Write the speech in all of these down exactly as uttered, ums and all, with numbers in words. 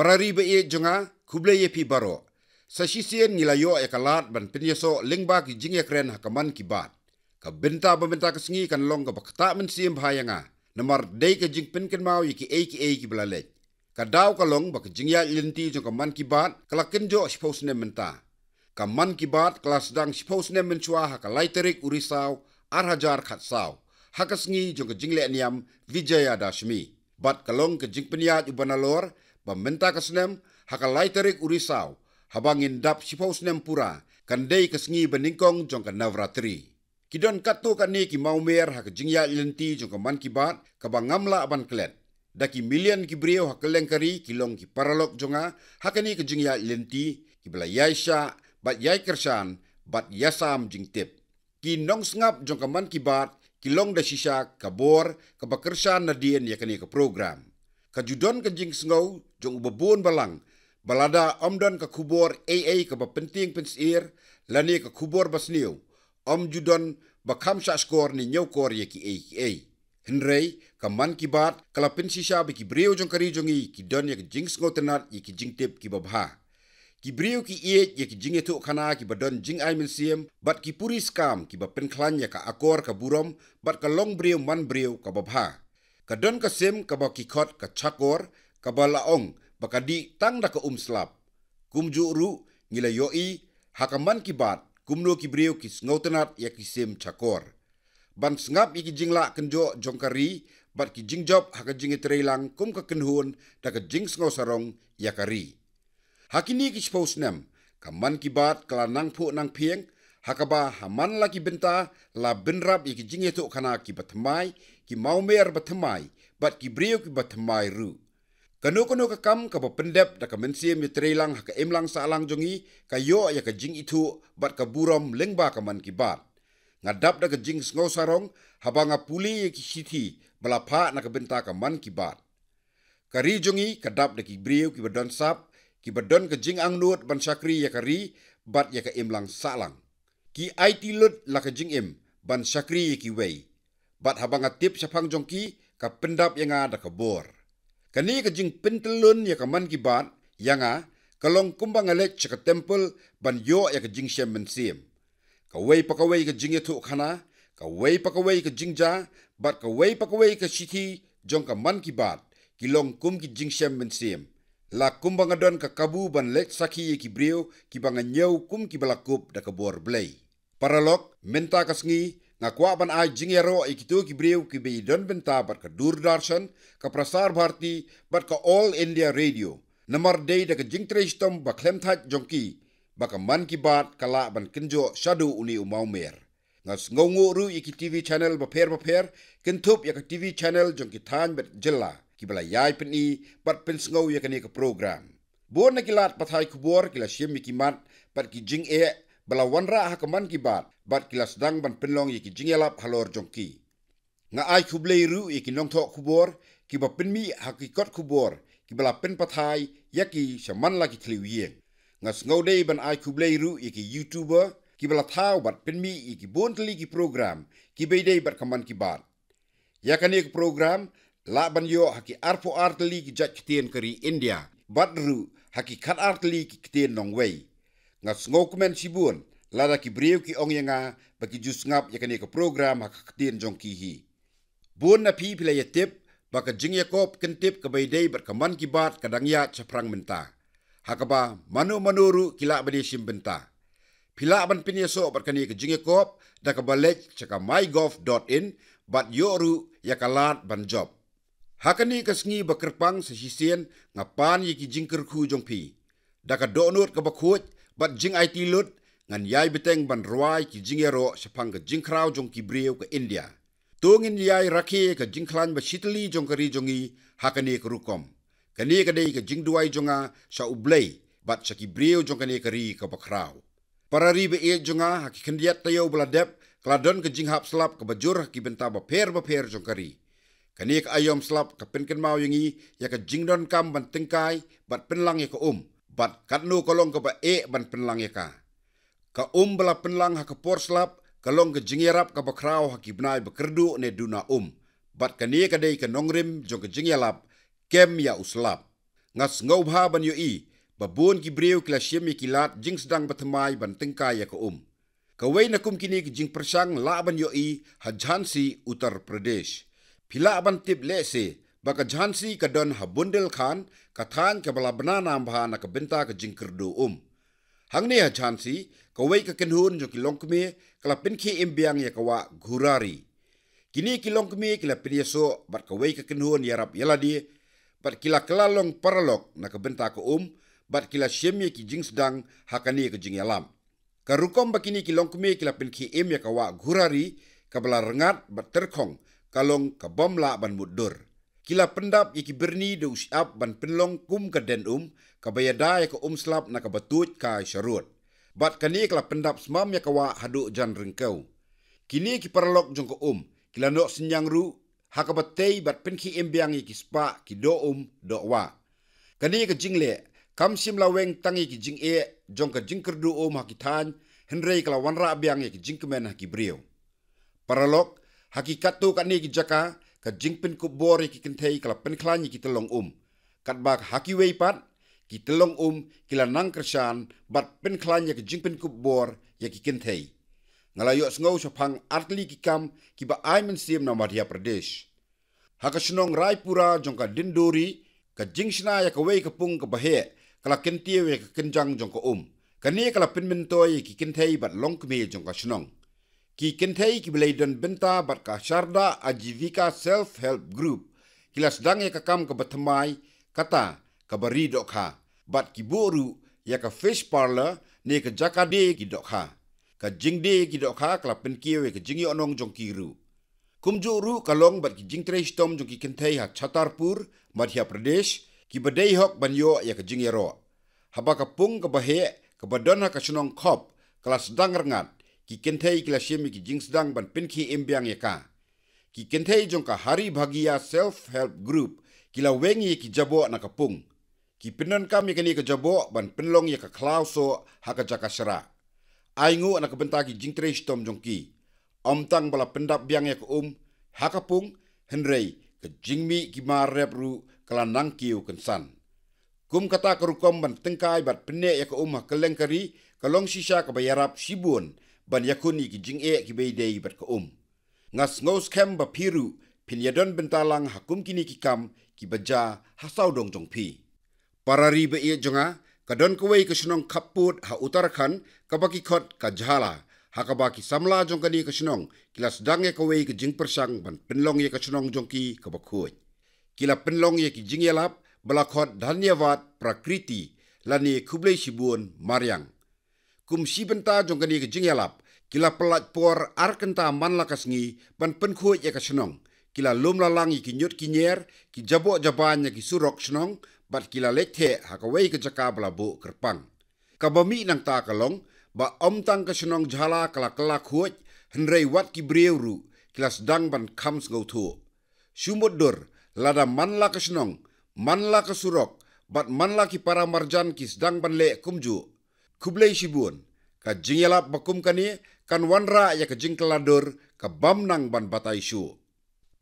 Para ri ba ïeit jong nga, khublei ïa phi baroh. Sa shisien ngi la ïoh ïa ka lad ban pynïasoh lyngba ki jingïakren ha ka Mann Ki Baat. Ka bynta ba mynta ka sngi kan long kaba ktah mynsiem bha ïa nga, namar dei ka jingpynkynmaw ïa kiei kiei kiba la leit. Ka daw ka long ba ka jingïaid lynti jong ka Mann Ki Baat ka la kynjoh shiphew snem mynta. Ka Mann Ki Baat ka la sdang shiphew snem mynshuwa ha ka lai tarik u Risaw ar hajar khatsaw, ha ka sngi jong ka jingleh niam Vijayadashmi. Bad ka long ka jingpynïaid uba nalor ba mynta ka snem, ha ka lai tarik u Risaw, haba ngin dap shiphew snem pura, kan dei ka sngi banyngkong jong ka Navratri. Ki don katto katne ki mawmer ha ka jingïaid lynti jong ka Mann Ki Baat kaba ngam lah ban klet. Da ki million ki briew ha kylleng ka ri ki long ki paralok jong nga ha kane ka jingïaid lynti, kiba la ïai shah bad ïai kyrshan bad ïasam jingtip. Ki nongsngap jong ka Mann Ki Baat ki long da shisha ka bor kaba kyrshan nadien ïa kane ka program. Ka ju don ka jingsngew jong uba bun balang ba lada ym don ka khubor ei ei kaba pyntieng pynsyier lane ka khubor ba sniew, ym ju don ba kham shahshkor ne ñiewkor ïa kiei kiei. Hynrei ka Mann Ki Baat ka la pynshisha ba ki briew jong ka ri jong ngi ki don ïa ka jingsngewtynnat ïa ki jingtip kiba bha. Ki briew ki ïeit ïa ki jingïathuhkhana kiba don jingai mynsiem bad ki puriskam kiba pynkhlaiñ ïa ka akor ka burom bad ka longbriew manbriew kaba bha. Ka don ka sim kaba ki khot ka Chakor, kaba la ong ba ka dih tang da ka umslap. Kumjuh ruh ngi la ïohi ha ka Mann Ki Baat kumno ki briew ki sngewtynnat ïa ki sim Chakor. Ban sngap ïa ki jinglah kynjoh jong ka ri bad ki jingjop ha ka jingïatreilang kum ka kynhun da ka jingsngewsarong ïa ka ri. Ha kine ki shiphew snem, ka Mann Ki Baat ka la nang phuh nang phieng, ha kaba ha man la ki bynta la bynrap ïa ki jingïathuhkhana kiba thymmai, ki mawmer ba thymmai bad ki briew kiba thymmai ruh. Kano kano ka kam kaba pyndep da ka mynsiem ïatreilang ha ka imlang sahlang jong ngi ka ïoh ïa ka jingithuh bad ka burom lyngba ka Mann Ki Baat. Nga dap da ka jingsngewsarong haba nga pule ïa ki shithi ba la phah na ka bynta ka Mann Ki Baat. Ka ri jong ngi ka dap da ki briew kiba don sap, kiba don ka jingangnud ban shakri ïa ka ri bad ïa ka imlang sahlang. Ki aiti lut la ka jingim ban shakri ïa kiwei. Bad haba nga tip shaphang jong ki, ka pyndap ïa nga da ka bor. Kane ka jingpyntyllun ïa ka Mann Ki Baat ïa nga ka long kumba nga leit sha ka temple ban ïoh ïa ka jingshem mynsiem. Kawei pa kawei ka jingïathuhkhana, kawei pa kawei ka jingjia bad kawei pa kawei ka shithi jong ka Mann Ki Baat ki long kum ki jingshem mynsiem. La kumba nga don ka kabu ban leit sakhi ïa ki briew kiba nga ñiew kum kiba la kup da ka bor Blei. Paralok, mynta ka sngi nga kwah ban ai jingïaroh ïa kito ki briew kiba ïadon bynta bad ka Doordarshan, ka Prasar Bharati bad ka All India Radio. Namar dei da ka jingtrei shitom ba khlem thait jong ki ba ka Mann Ki Baat ka lah ban kynjoh shaduh une u mawmer. Nga sngewnguh ruh ïa ki TV channel bapher bapher, kynthup ïa ka TV channel jong ki thaiñ bad jylla, kiba la ïai pyni bad pynsngew ïa kane ka program. Bun na ki lad pathai khubor ki la shim ïa ki mat bad ki jingeh ba la wanrah ha ka Mann Ki Baat bad ki la sdang ban pynlong ïa ki jingïalap halor jong ki. Nga ai khublei ruh ïa ki nongthoh khubor kiba pynmih ha ki kot khubor kiba la pynpathai ïa ki sha man la ki thliew ïing. Nga sngewdei ban ai khublei ruh ïa ki YouTuber kiba la thaw bad pynmih ïa ki bun tylli ki program kiba ïadei bad ka Mann Ki Baat. Ïa kane ka program lah ban ïoh ha ki arphew ar tylli ki jait ktien ka ri India bad ruh ha ki khatar tylli ki ktien nongwei. Nga sngewkmen shibun lada ki briew ki ong ïa nga ba ki ju sngap ïa kane ka program ha ka ktien jong ki hi. Bun na phi phi la ïatip ba ka jingïakob kyntip kaba ïadei bad ka Mann Ki Baat ka dang ïaid shaphrang mynta, ha kaba mano mano ruh ki lah ban ïashim bynta. Phi lah ban pynïasoh bad kane ka jingïakob da kaba leit sha ka mygov dot in bad ïoh ruh ïa ka lad ban jop. Ha kane ka sngi ba kyrpang sa shisien nga pan ïa ki jingkyrkhu jong phi. Da ka dohnud kaba khuid bad jingaiti lut, ngan ïai bteng ban rwai ki jingïaroh shaphang ka jingkhraw jong ki briew ka India. To ngin ïai rakhe ka jingkhlaiñ ba shitylli jong ka ri jong ngi ha kane ka rukom. Kane ka dei ka jingduwai jong nga sha U Blei bad sha ki briew jong kane ka ri kaba khraw. Para ri ba ïeit jong nga, ha ki khyndiat taïew ba la dep ka la don ka jinghap slap kaba jur ha ki bynta bapher bapher jong ka ri. Kane ka aïom slap ka pynkynmaw ïa ngi ïa ka jingdonkam ban tyngkai bad pynlang ïa ka um, bad katno ka long kaba eh ban pynlang ïa ka. Ka um ba la pynlang ha ka por slap ka long ka jingïarap kaba khraw ha ki bnai ba kyrduh ne duna um, bad kane ka dei ka nongrim jong ka jingïalap, kem ïa u slap. Nga sngewbha ban ïohi ba bun ki briew ki la shim ïa ki lad jingsdang bathymmai ban tyngkai ïa ka um. Kawei na kum kine ki jingpyrshang lah ban ïohi ha Jhansi, Uttar Pradesh. Phi lah ban tip lehse ba ka Jhansi ka don ha Bundelkhand, ka thaiñ kaba la bna nam bha na ka bynta ka jingkyrduh um. Hangne ha Jhansi, kawei ka kynhun jong ki longkmie ka la pynkhie im biang ïa ka wah Ghurari. Kine ki longkmie ki la pynïasoh bad kawei ka kynhun ïarap ïalade, bad ki la kylla long paralok na ka bynta ka um, bad ki la shim ïa ki jingsdang ha kane ka jingïalam. Ka rukom ba kine ki longkmie ki la pynkhie im ïa ka wah Ghurari, kaba la rngat bad tyrkhong, ka long ka bym lah ban mutdur. Ki la pyndap ïa ki byrni da u shyiap ban pynlong kum ka den um, kaba ïada ïa ka um slap na kaba tuid kai sharud. Bad kane ka la pyndap smam ïa ka wah haduh jan ryngkew. Kine ki paralok jong ka um ki la noh synñiang ruh ha kaba tei bad pynkhie im biang ïa ki spah ki doh um doh wah. Kane ka jingleh kam shym la weng tang ïa ki jingeh jong ka jingkyrduh um ha ki thaiñ, hynrei ka la wanrah biang ïa ki jingkmen ha ki briew. Paralok, ha ki katto katne ki jaka, ka jingpynkup bor ïa ki kynthei ka la pynkhlaiñ ïa ki tyllong um. Katba ha kiwei pat, ki tyllong um ki la nang kyrshan bad pynkhlaiñ ïa ka jingpynkup bor ïa ki kynthei. Nga la ïohsngew shaphang artylli ki kam kiba ai mynsiem na Madhya Pradesh. Ha ka shnong Raipura jong ka Dindori, ka jingshna ïa kawei ka pung kaba heh ka la kyntiew ïa ka kynjang jong ka um. Kane ka la pynmyntoi ïa ki kynthei bad longkmie jong ka shnong. Ki kynthei kiba la ïadon bynta bad ka Sharda Ajivika Self Help Group ki la sdang ïa ka kam kaba thymmai, kata kaba ri dohkha, bad ki buh ruh ïa ka fish parlour ne ka jaka die ki dohkha. Ka jingdie ki dohkha ka la pynkiew ïa ka jingïohnong jong ki ruh. Kumjuh ruh ka long bad ki jingtrei shitom jong ki kynthei ha Chhatarpur, Madhya Pradesh, kiba dei hok ban ïoh ïa ka jingïaroh. Haba ka pung kaba heh kaba don ha ka shnong Khop ka la sdang rngat, ki kynthei ki la shim ïa ki jingsdang ban pynkhie im biang ïa ka. Ki kynthei jong ka Hari Bhagia Self Help Group ki la weng ïa ki jaboh na ka pung. Ki pyndonkam ïa kane ka jaboh ban pynlong ïa ka khlaw soh ha ka jaka shrah. Ai nguh na ka bynta ki jingtrei shitom jong ki. Ym tang ba la pyndap biang ïa ka um ha ka pung, hynrei ka jingmih ki mar rep ruh ka la nang kiew kynsan. Kum kata ka rukom ban tyngkai bad pynneh ïa ka um ha kylleng ka ri ka long shisha kaba ïarap shibun ban ïakhun ïa ki jingeh kiba ïadei bad ka um. Nga sngew skhem ba phi ruh phin ïadon bynta lang ha kum kine ki kam kiba jia ha sawdong jong phi. Para ri ba ïeit jong nga, ka don kawei ka shnong khappud ha Uttarakhand kaba ki khot ka Jhala, ha kaba ki samla jong kane ka shnong ki la sdang ïa kawei ka jingpyrshang ban pynlong ïa ka shnong jong ki kaba khuid. Ki la pynlong ïa ki jingïalap ba la khot Dhanyavad Prakriti, lane khublei shibun mariang. Kum shi bynta jong kane ka jingïalap, ki la pyllait por ar kynta man la ka sngi ban pynkhuid ïa ka shnong. Ki la lum la lang ïa ki ñiut ki ñier, ki jaboh jabañ ïa ki surok shnong, bad ki la leit theh ha kawei ka jaka ba la buh kyrpang. Kaba mih nangta ka long ba ym tang ka shnong Jhala ka la kylla khuid, hynrei wat ki briew ruh ki la sdang ban kham sngewthuh. Shu mutdur, lada man la ka shnong, man la ka surok, bad man la ki para marjan ki sdang ban leh kumjuh, khublei shibun. Ka jingïalap ba kum kane kan wanrah ïa ka jingkylla dur ka bym nang ban batai shuh.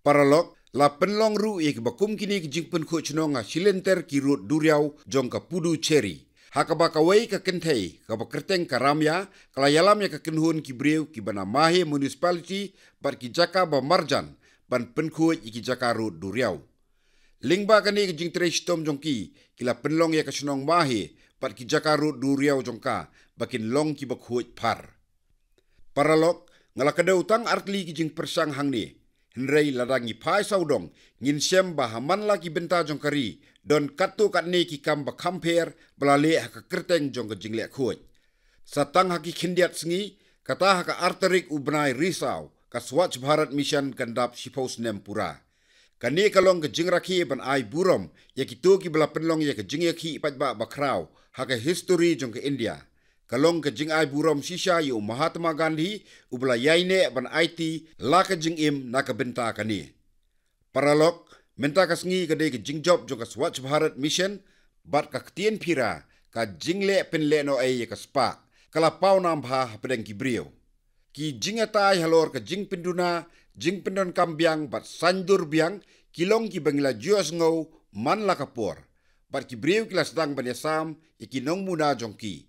Paralok, la pynlong ruh ïa kiba kum kine ki jingpynkhuid shnong ha shilynter ki rud duriaw jong ka Puducherry, ha kaba kawei ka kynthei kaba kyrteng ka Ramya ka la ïalam ïa ka kynhun ki briew kiba na Mahe Municipality bad ki jaka ba marjan ban pynkhuid ïa ki jaka rud duriaw. Lyngba kane ka jingtrei shitom jong ki, ki la pynlong ïa ka shnong Mahe bad ki jaka rud duriaw jong ka ba kin long kiba khuid phar. Paralok, nga la kdew tang artylli ki jingpyrshang hangne, hynrei lada ngi phai sawdong, ngin shem ba ha man la ki bynta jong ka ri don katto katne ki kam ba kham pher ba la leh ha ka kyrteng jong ka jingleh khuid. Sa tang ha ki khyndiat sngi, kata ha ka ar tarik u bnai Risaw, ka Swachh Bharat Mission kan dap shiphew snem pura. Kane ka long ka jingrakhe ban ai burom ïa kito kiba la pynlong ïa ka jingïakhih paidbah bakhraw ha ka histori jong ka India. Ka long ka jingai burom shisha ïa u Mahatma Gandhi, uba la ïaineh ban aiti la ka jingim na ka bynta kane. Paralok, mynta ka sngi ka dei ka jingjop jong ka Swachh Bharat Mission, bad ka ktien phira, ka jingleh pynlehnohei ïa ka spah, ka la paw nam bha hapdeng ki briew. Ki jingïatai halor ka jingpynduna, jingpyndonkam biang bad saiñdur biang, ki long kiba ngi la ju ïohsngew man la ka por. bad ki briew ki la sdang ban ïasam ïa ki nongmuna jong ki.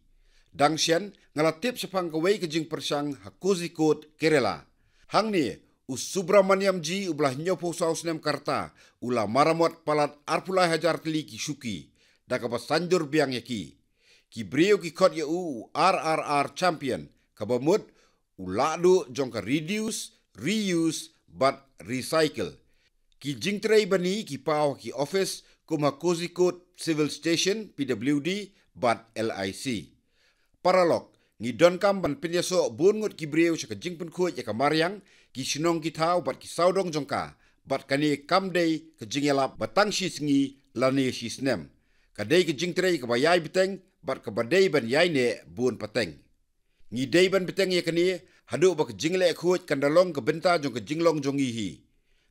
Dang shen, nga la tip shaphang kawei ka jingpyrshang ha Kozhikode, Kerala. Hangne, u Subramaniam G, uba la hynñiewphew saw snem ka rta, u la maramot palat arphew lai hajar tylli ki shuki, da kaba saiñdur biang ïa ki. Ki briew ki khot ïa u u R R R Champion, kaba mut u lahduh jong ka reduce, reuse bad recycle. Ki jingtrei bani ki paw ha ki office kum ha Kozhikode Civil Station, P W D, bad L I C. Paralok, ngi donkam ban pynïasoh bun ngut ki briew sha ka jingpynkhuid ïa ka mariang, ki shnong ki thaw bad ki sawdong jong ka, bad kane kam dei ka jingïalap ba tang shi sngi lane shi snem. Ka dei ka jingtrei kaba ïai bteng bad kaba dei ban ïai neh bun pateng. Ngi dei ban bteng ïa kane, haduh ba ka jingleh khuid kan da long ka bynta jong ka jinglong jong ngi hi.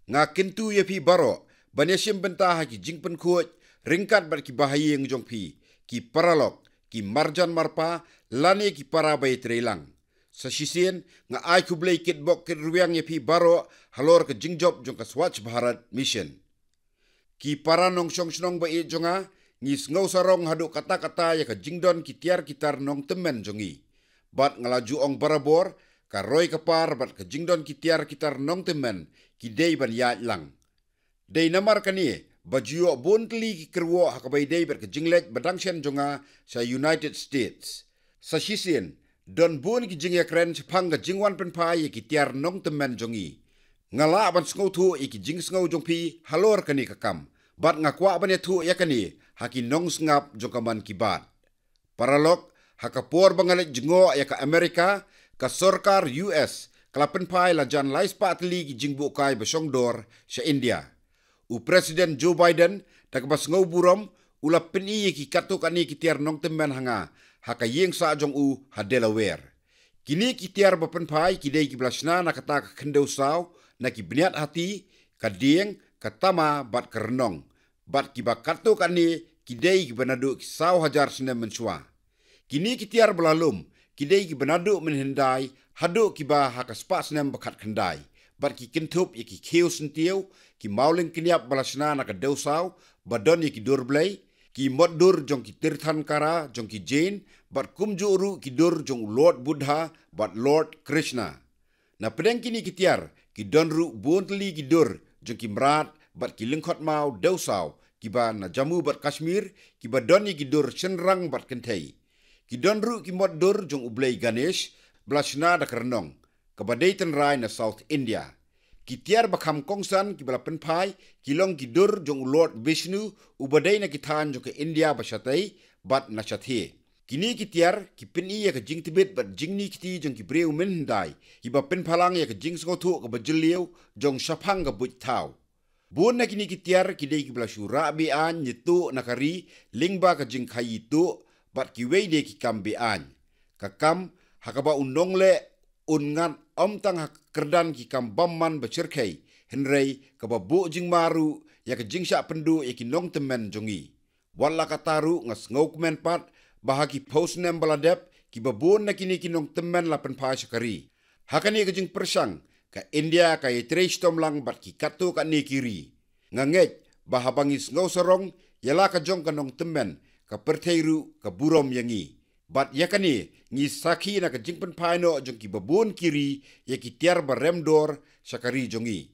Nga kyntu ïa phi baroh ban ïashim bynta ha ki jingpynkhuid ryngkat bad ki bahaïing jong phi, ki paralok, ki marjan marpa, lane ki para ba ïatreilang. Sa shisien, nga ai khublei kitbok kitrwiang ïa phi baroh halor ka jingjop jong ka Swachh Bharat Mission. Ki para nongshong shnong ba ïeit jong nga, ngi sngew sarong haduh katta katta ïa ka jingdon ki tiar ki tar nongtymmen jong ngi. Bad nga la ju ong barabor, ka roi ka par bad ka jingdon ki tiar ki tar nongtymmen ki dei ban ïaid lang. Dei namar kane ba ju ïoh bun tylli ki kyrwoh ha kaba ïadei bad ka jingleit ba dang shen jong nga sha United States. Sa shisien, don bun ki jingïakren shaphang ka jingwan pynphai ïa ki tiar nongtymmen jong ngi. Nga lah ban sngewthuh ïa ki jingsngew jong phi halor kane ka kam, bad nga kwah ban ïathuh ïa kane ha ki nongsngap jong ka Mann Ki Baat. Paralok, ha ka por ba nga leit jngoh ïa ka Amerika, ka sorkar U S ka la pynphai lajan lai spah tylli ki jingbuhkai ba shongdor sha India. U President Joe Biden, da kaba sngew burom, u la pyni ïa ki katto katne ki tiar nongtymmen ha nga ha ka ïing sah jong u ha Delaware. Kine ki tiar ba pynphai ki dei kiba la shna na kata ka khyndew saw, na ki bniat hati, ka dieng, ka tama bad ka rnong. Bad kiba katto katne ki dei kiba naduh ki saw hajar snem mynshuwa. Kine ki tiar ba la lum ki dei kiba naduh mynhyndai haduh kiba ha ka spah snem ba khatkhyndai. Bad ki kynthup ïa ki khiew syntiew, ki mawlyng kynïap ba la shna na ka dewsaw ba don ïa ki dur blei, ki mot dur jong ki Tirthankara jong ki Jain, bad kumjuh ruh ki dur jong u Lord Buddha bad Lord Krishna. Na pdeng kine ki tiar, ki don ruh bun tylli ki dur jong ki mrad bad ki lyngkhot maw dewsaw, kiba na Jammu bad Kashmir, kiba don ïa ki dur shynrang bad kynthei. Ki don ruh ki mot dur jong u blei Ganesh, ba la shna da ka rnong, kaba dei tynrai na South India. Ki tiar ba kham kongsan kiba la pynphai ki long ki dur jong u Lord Vishnu, uba dei na ki thaiñ jong ka India ba shatei bad na shathie. Kine ki tiar ki pyni ïa ka jingtbit bad jingni kti jong ki briew mynhyndai, kiba pynphalang ïa ka jingsngewthuh kaba jylliew jong shaphang ka buit thaw. Bun na kine ki tiar ki dei kiba la shu rah be-aiñ ne tuh na ka ri lyngba ka jingkhaii tuh, bad kiwei de ki kam be-aiñ. Ka kam ha kaba u nongleh un ngat ym tang ha ka kyrdan ki kam bymman ba shyrkhei, hynrei kaba buh jingma ruh ïa ka jingshah pynduh ïa ki nongtymmen jong ngi. Wat la katta ruh, nga sngewkmen pat ba ha ki phew snem ba la dep, kiba bun na kine ki nongtymmen la pynphai sha ka ri. Ha kane ka jingpyrshang, ka India ka ïatrei shitom lang bad ki katto katne ki ri. Nga ngeit ba haba ngi sngew sarong ïa la ka jong ka nongtymmen, ka pyrthei ruh ka burom ïa ngi. Bad ïa kane ngi sakhi na ka jingpynphai noh jong kiba bun ki ri ïa ki tiar ba rem dor sha ka ri jong ngi.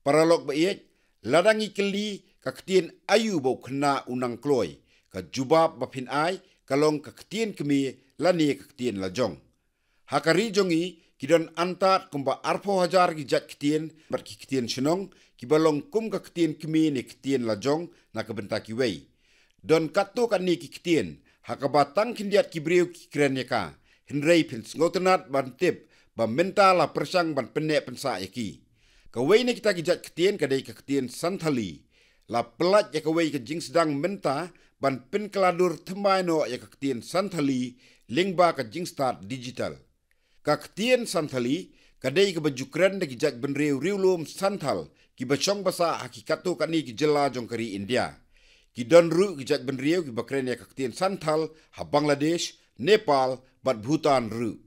Paralok ba ïeit, lada ngi kylli ka ktien aïu ba u khynnah u nang kloi, ka jubab ba phin ai ka long ka ktien kmie lane ka ktien lajong. Ha ka ri jong ngi ki don antad kumba arphew hajar ki jait ktien bad ki ktien shnong, kiba long kum ka ktien kmie ne ktien lajong na ka bynta kiwei. Don katto katne ki ktien ha kaba tang khyndiat ki briew ki kren ïa ka, hynrei phin sngewtynnad ban tip ba mynta la pyrshang ban pynneh pynsah ïa ki. Kawei na kita ki jait ktien ka dei ka ktien Santhali. La pyllait ïa kawei ka jingsdang mynta ban pynkylla dur thymmai noh ïa ka ktien Santhali lyngba ka jingstad digital. Ka ktien Santhali ka dei kaba ju kren da ki jait bynriew riewlum Santhal kiba shong ba sah ha ki katto katne ki jylla jong ka ri India. Ki don ruh ki jait bynriew kiba kren ïa ka ktien Santhal ha Bangladesh, Nepal bad Bhutan ruh.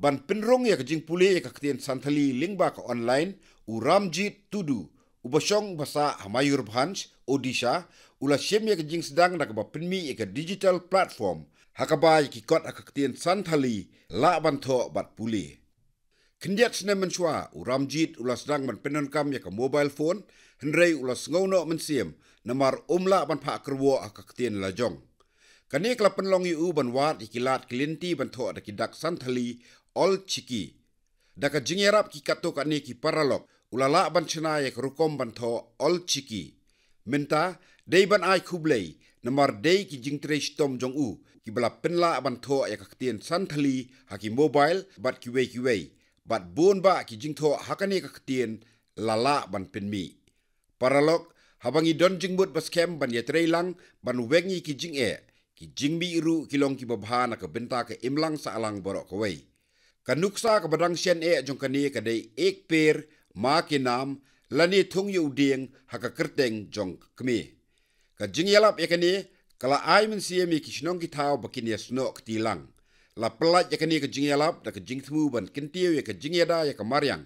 Ban pynrung ïa ka jingpule ïa ka ktien Santhali lyngba ka online, u Ramjit Tudu, uba shong ba sah ha Mayurbhanj, Odisha, u la shim ïa ka jingsdang da kaba pynmih ïa ka digital platform ha kaba ïa ki kot ha ka ktien Santhali lah ban thoh bad pule. Khyndiat snem mynshuwa u Ramjit u la sdang ban pyndonkam ïa ka mobile phone, hynrei u la sngew noh mynsiem namar um lah ban phah kyrwoh ha ka ktien lajong. Kane ka la pynlong ïa u ban wad ïa ki lad ki lynti ban thoh da ki dak Santhali, Ol Chiki. Da ka jingïarap ki katto katne ki paralok u la lah ban shna ïa ka rukom ban thoh Ol Chiki. Mynta dei ban ai khublei namar dei ki jingtrei shitom jong u kiba la pynlah ban thoh ïa ka ktien Santhali ha ki mobile bad kiwei kiwei, bad bun bah ki jingthoh ha kane ka ktien la lah ban pynmih. Paralok, haba ngi don jingmut ba skhem ban ïatrei lang ban weng ïa ki jingeh, ki jingmih ruh ki long kiba bha na ka bynta ka imlang sahlang baroh kawei. Ka nuksa kaba dang shen eh jong kane ka dei Ek Ped Maa Ke Naam, lane thung ïa u dieng ha ka kyrteng jong ka kmie. Ka jingïalap ïa kane ka la ai mynsiem ïa ki shnong ki thaw ba kin ïasnoh kti lang. La pyllait ïa kane ka jingïalap da ka jingthmu ban kyntiew ïa ka jingïada ïa ka mariang,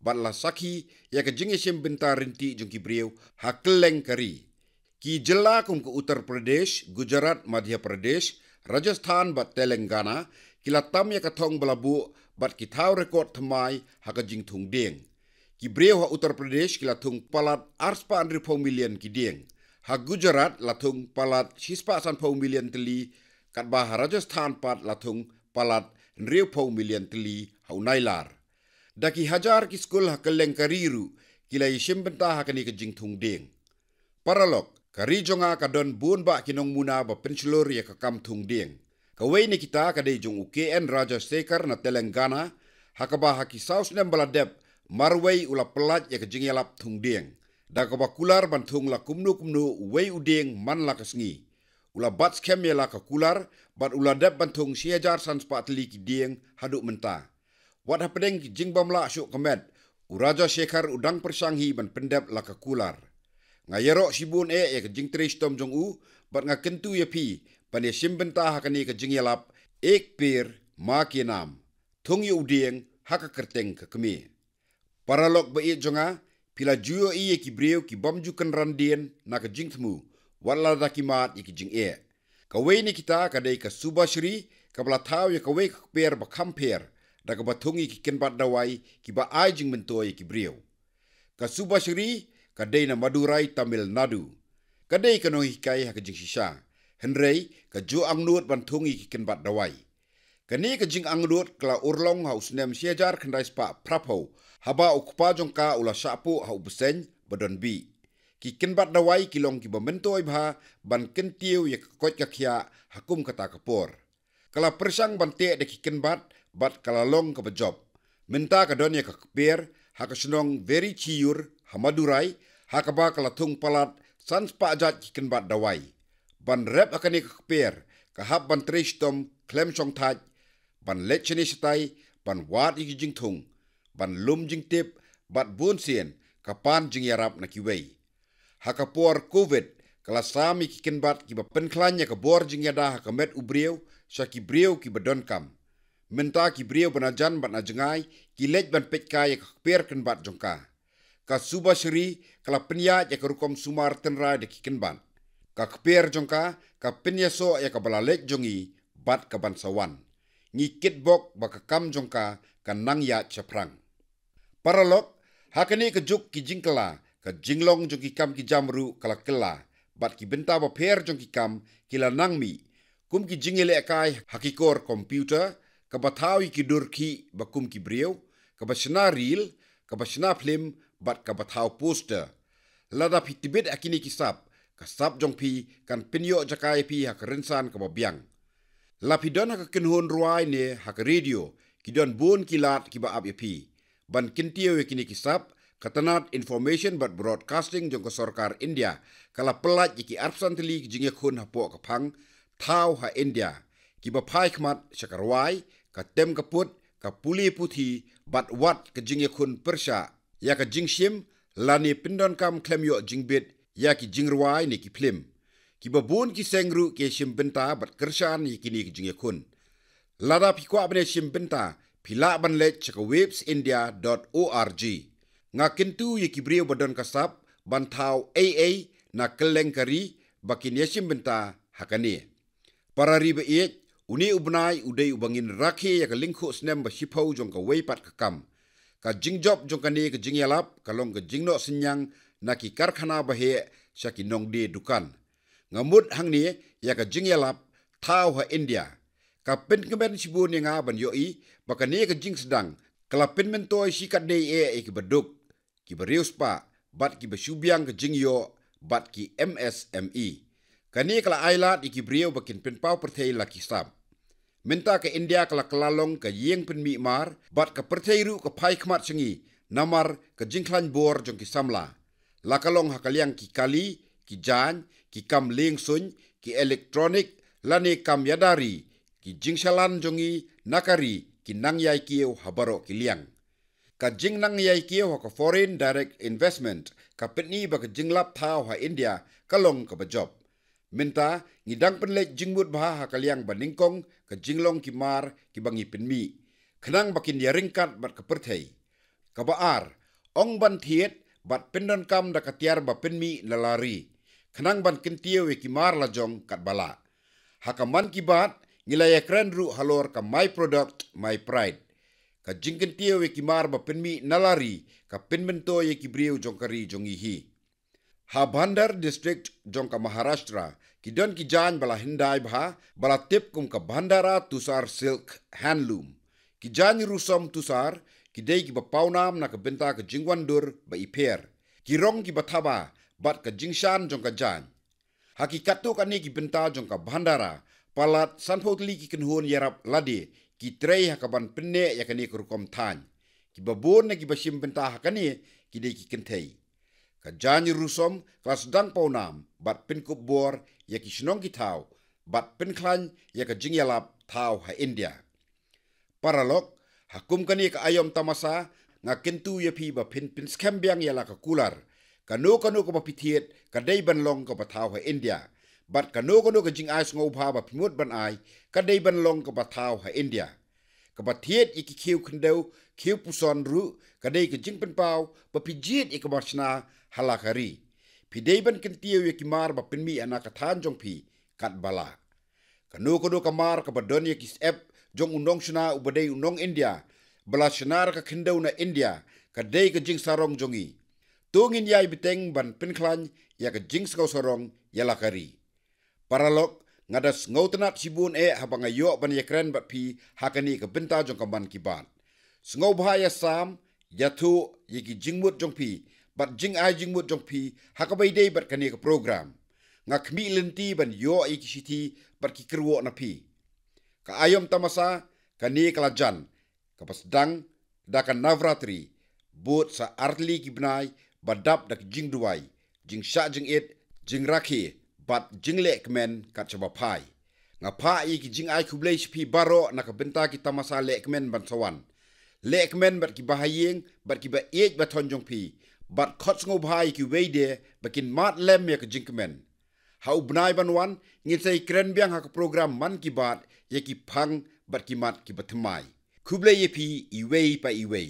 bad la sakhi ïa ka jingïashim bynta rynti jong ki briew ha kylleng ka ri. Ki jylla kum ka Uttar Pradesh, Gujarat, Madhya Pradesh, Rajasthan bad Telangana ki la tam ïa ka thong ba la buh bad ki thaw record thymmai ha ka jingthung dieng. Ki briew ha Uttar Pradesh ki la thung palat arspah hynriewphew million ki dieng. Ha Gujarat la thung palat shispah sanphew million tylli, katba ha Rajasthan pat la thung palat hynriewphew million tylli ha u Nailar. Da ki hajar ki skul ha kylleng ka ri ruh ki la ïashim bynta ha kane ka jingthung dieng. Paralok, ka ri jong nga ka don bun bah ki nongmuna ba pynshlur ïa ka kam thung dieng. Kawei na kita ka dei jong u K N Rajasekhar na Telangana, ha kaba ha ki saw snem ba la dep marwei u la pyllait ïa ka jingïalap thung dieng. Da kaba kular ban thung la kumno kumno uwei u dieng man la ka sngi. U la bat skhem ïa la ka kular bad u la dep ban thung shi hajar sanspah tylli ki dieng haduh mynta. Wat hapdeng ki jingbymlah shuh ka met, u Rajasekhar u dang pyrshang hi ban pyndep la ka kular. Nga ïaroh shibun eh ïa ka jingtrei shitom jong u, bad nga kyntu ïa phi ban ïashim bynta ha kane ka jingïalap Ek Ped Maa Ke Naam, thung ïa u dieng ha ka kyrteng ka kmie. Paralok ba ïeit jong nga, phi la ju ïohi ïa ki briew ki bym ju kynran dien na ka jingthmu, wat la da ki mad ïa ki jingeh. Kawei na kita ka dei ka Subhashree, kaba la thaw ïa kawei ka kper ba kham pher da kaba thung ïa ki kynbat dawai kiba ai jingmyntoi ïa ki briew. Ka Subhashree ka dei na Madurai, Tamil Nadu. Ka dei ka nonghikai ha ka jingshisha, hynrei ka ju angnud ban thung ïa ki kynbat dawai. Kane ka jingangnud ka la urlong ha u snem shi hajar khyndai spah phraphew, haba u kpa jong ka u la shah puh ha u bseiñ ba don bih. Ki kynbat dawai ki long kiba myntoi bha ban kyntiew ïa ka koit ka khiah ha kum kata ka por. Ka la pyrshang ban teh da ki kynbat bad ka la long kaba jop. Mynta ka don ïa ka kper ha ka shnong Verichiyur ha Madurai, ha kaba ka la thung palat san spah jait ki kynbat dawai. Ban rep ha kane ka kper, ka hap ban trei shitom khlem shongthait, ban leit shane shatai, ban wad ïa ki jingthung, ban lum jingtip, bad bun sien ka pan jingïarap na kiwei. Ha ka por Covid, ka la sam ïa ki kynbat kiba pynkhlaiñ ïa ka bor jingïada ha ka met u briew sha ki briew kiba donkam. Mynta ki briew ba na jan bad na jngai ki leit ban peit kai ïa ka kper kynbat jong ka. Ka Subhashree ka la pynïaid ïa ka rukom sumar tynrai da ki kynbat. Ka kper jong ka ka pynïasoh ïa kaba la leit jong ngi bad kaban sa wan. Ngi kitbok ba ka kam jong ka kan nang ïaid shaphrang. Paralok, ha kane ka juk ki jingkylla, ka jinglong jong ki kam ki jam ruh ka la kylla, bad ki bynta bapher jong ki kam ki la nang mih, kum ki jingïalehkai ha ki kor computer, kaba thaw ïa ki dur khih ba kum ki briew, kaba shna reel, kaba shna phlim, bad kaba thaw poster. Lada phi tbit ha kine ki sap, ka sap jong phi kan pynïoh jaka ïa phi ha ka rynsan kaba biang. La phi don ha ka kynhun rwai ne ha ka radio, ki don bun ki lad kiba ap ïa phi. Ban kyntiew ïa kine ki sap, ka tnat Information bad Broadcasting jong ka sorkar India ka la pyllait ïa ki arphew san tylli ki jingïakhun hapoh ka phang thaw ha India, kiba phai khmat sha ka rwai, ka tem ka put, ka pule puthi, bad wat ka jingïakhun pyrshah ïa ka jingshim lane pyndonkam khlem ïoh jingbit ïa ki jingrwai ne ki phlim. Kiba bun ki seng ruh ki shim bynta bad kyrshan ïa kine ki jingïakhun. Lada phi kwah ban ïashim bynta, phi lah ban leit sha ka waves india dot org. Nga kyntu ïa ki briew ba don ka sap ban thaw ei ei na kylleng ka ri, ba kin ïashim bynta ha kane. Para ri ba ïeit, une u bnai u dei uba ngin rakhe ïa ka lyngkhuh snem ba shiphew jong kawei pat ka kam. Ka jingjop jong kane ka jingïalap ka long ka jingnoh synñiang na ki karkhana ba heh sha ki nongdie dukan. Nga mut hangne ïa ka jingïalap thaw ha India. Ka pynkmen shibun ïa nga ban ïohi ba kane ka jingsdang ka la pynmyntoi shi katdei eh ïa ki baduk, ki bariewspah bad ki ba shu biang ka jingïoh bad ki M S M E. Kane ka la ailad ïa ki briew ba kin pynpaw pyrthei la ki sap. Mynta ka India ka la kylla long ka ïing pynmih mar bad ka pyrthei ruh ka phai khmat sha ngi namar ka jingkhlaiñ bor jong ki samla. La ka long ha ka liang ki kali, ki jaiñ, ki kam lieng suiñ, ki electronic, lane kam ïada ri, ki jingshalan jong ngi na ka ri ki nang ïai kiew ha baroh ki liang. Ka jingnang ïai kiew ha ka foreign direct investment ka pyni ba ka jinglap thaw ha India ka long kaba jop. Mynta ngi dang pynleit jingmut bha ha ka liang ba nyngkong ka jinglong ki mar kiba ngi pynmih, khnang ba kin ïaryngkat bad ka pyrthei. Kaba ar, ong ban thied bad pyndonkam da ka tiar ba pynmih na la ri, khnang ban kyntiew ïa ki mar lajong katba lah. Ha ka Mann Ki Baat ngi la ïakren ruh halor ka My Product My Pride. Ka jingkyntiew ïa ki mar ba pynmih na la ri ka pynmyntoi ïa ki briew jong ka ri jong ngi hi. Ha Bhandara District jong ka Maharashtra ki don ki jaiñ ba la hyndai bha ba la tip kum ka Bhandara Tusar Silk Handloom. Ki jaiñ rusom Tusar ki dei kiba pawnam na ka bynta ka jingwandur ba ipher, ki rong kiba thaba bad ka jingshan jong ka jaiñ. Ha ki katto katne ki bynta jong ka Bhandara, palat sanphew tylli ki kynhun ïarap lade ki trei ha kaban pynneh ïa kane ka rukom thaiñ. Kiba bun na kiba shim bynta ha kane ki dei ki kynthei. Ka jaiñ rusom ka la sdang pawnam bad pynkup bor ïa ki shnong ki thaw bad pynkhlaiñ ïa ka jingïalap thaw ha India. Paralok, ha kum kane ka aïom tamasa nga kyntu ïa phi ba phin pynskhem biang ïa la ka kular. Kano kano kaba phi thied ka dei ban long kaba thaw ha India. Bad kano kano ka jingai sngewbha ba phi mut ban ai ka dei ban long kaba thaw ha India. Kaba thied ïa ki khiew khyndew, khiew puson ruh ka dei ka jingpynpaw ba phi jied ïa kaba shna ha la ka ri. Phi dei ban kyntiew ïa ki mar ba pynmih ha na ka thaiñ jong phi katba lah. Kano kano ka mar kaba don ïa ki syep jong u nongshna uba dei u nong India ba la shna da ka khyndew na India ka dei ka jingsarong jong ngi. To ngin ïai bteng ban pynkhlaiñ ïa ka jingsngewsarong ïa la ka ri. Paralok, nga da sngewtynnat shibun eh haba nga ïoh ban ïakren bad phi ha kane ka bynta jong ka Mann Ki Baat. Sngewbha ïa sam, ïathuh ïa ki jingmut jong phi bad jingai jingmut jong phi ha kaba ïadei bad kane ka program. Nga khmih lynti ban ïoh ïa ki shithi bad ki kyrwoh na phi. Ka aïom tamasa kane ka la jan, kaba sdang da ka Navratri, bud sa artylli ki bnai ba dap da ka jingduwai, jingshah jingit, jingrakhe bad jingleh kmen kat shaba phai. Nga phah ïa ki jingai khublei sha phi baroh na ka bynta ki tamasa leh kmen ban sa wan. Leh kmen bad ki bahaïing bad ki ba ïeit ba thon jong phi bad khot sngewbha ïa kiwei de ba kin mad lem ïa ka jingkmen. Ha u bnai ban wan ngin sa ïakren biang ha ka program Mann Ki Baat ïa ki phang bad ki mat kiba thymmai. Khublei ïa phi iwei pa iwei.